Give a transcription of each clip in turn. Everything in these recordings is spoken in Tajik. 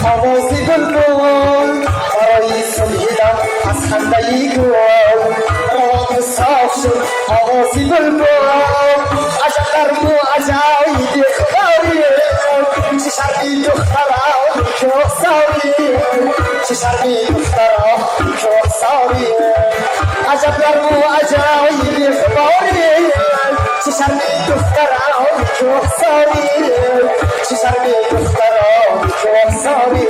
آوازی بلبل برای صبحیدم از خنده گل روان صاف شد آوازی بلبل عجب در مو عجایب خباری چه شرمی دختران کوهساری چه شرمی دختران کوهساری عجب در مو عجایب خباری چه شرمی دختران کوهساری چه شرمی دختران کوهساری.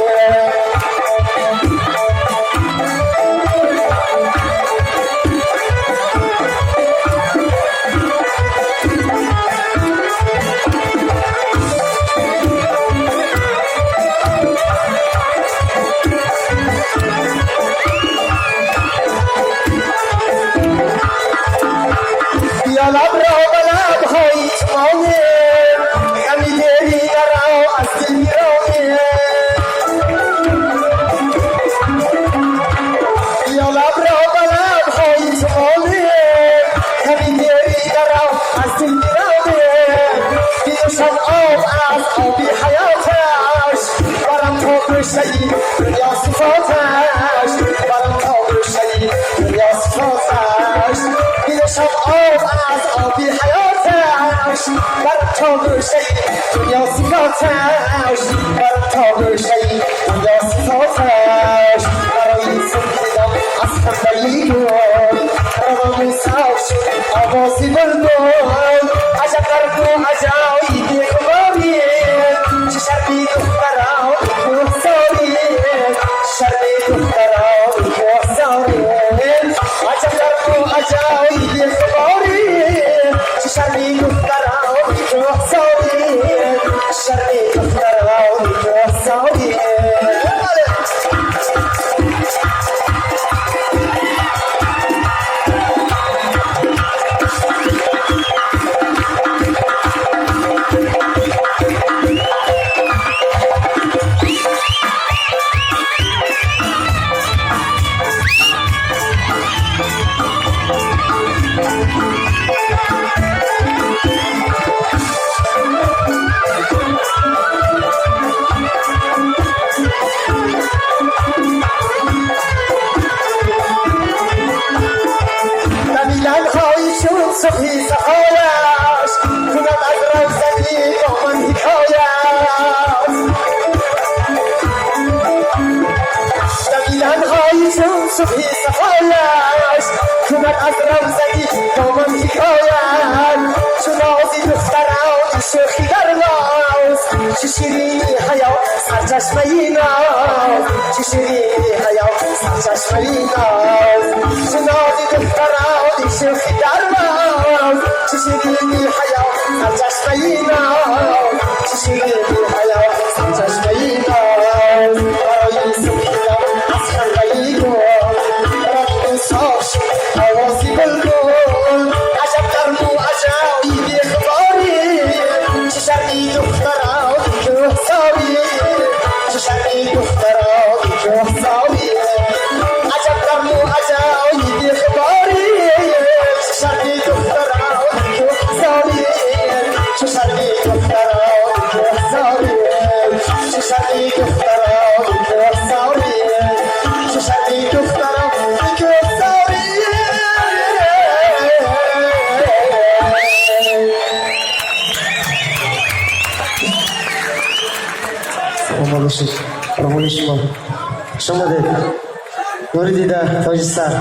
بیا لب را به لبهای تو مانه غمی دلی را از دل میرانه بیا لب را به لبهای تو مانه غمی دلی را از دل میرانه بینوشم آب از آبی حیاتش برم تا گوشه دنیا صفاتش برم تا گوشه دنیا صفاتش بینوشم آب از آبی حیاتش برم تا گوشه دنیا صفاتش برم تا گوشه دنیا صفاتش برای صبحیدم از خنده گل روان صاف شد آوازی بلبل عجب در مو عجایب خماری چه شرمی دختران کوهساری شرمی دختران کوهساری عجب در مو عجایب خماری چه شرمی دختران کوهساری شرمی دختران کوهساری. دمیلنهایی چون صبحی سخایش کند از روزنی با من حکایت دمیلنهایی چون صبحی سخایش کند از روزنی با من حکایت چو نازی دختران شوخی در ناز چه شیرینی حیا سرچشمه ناز چه شیرینی حیا سرچشمه ناز چو نازی دختران شوخی در ناز چه شیرینی حیا سرچشمه ناز چه شیرینی حیا سرچشمه ناز برای صبحیدم از خنده گل روان صاف شد آوازی بلبل عجب در مو عجایب خماری چه شرمی دختران کوهساری چه شرمی دختران کوهساری عجب در مو عجایب خماری چه شرمی دختران کوهساری چه شرمی دختران کوهساری چه شرمی دختران کوهساری چه شرمی دختران کوهساری. Саломат бошед, равони шумо. Хуш омадед, нури дида, тоҷи сар.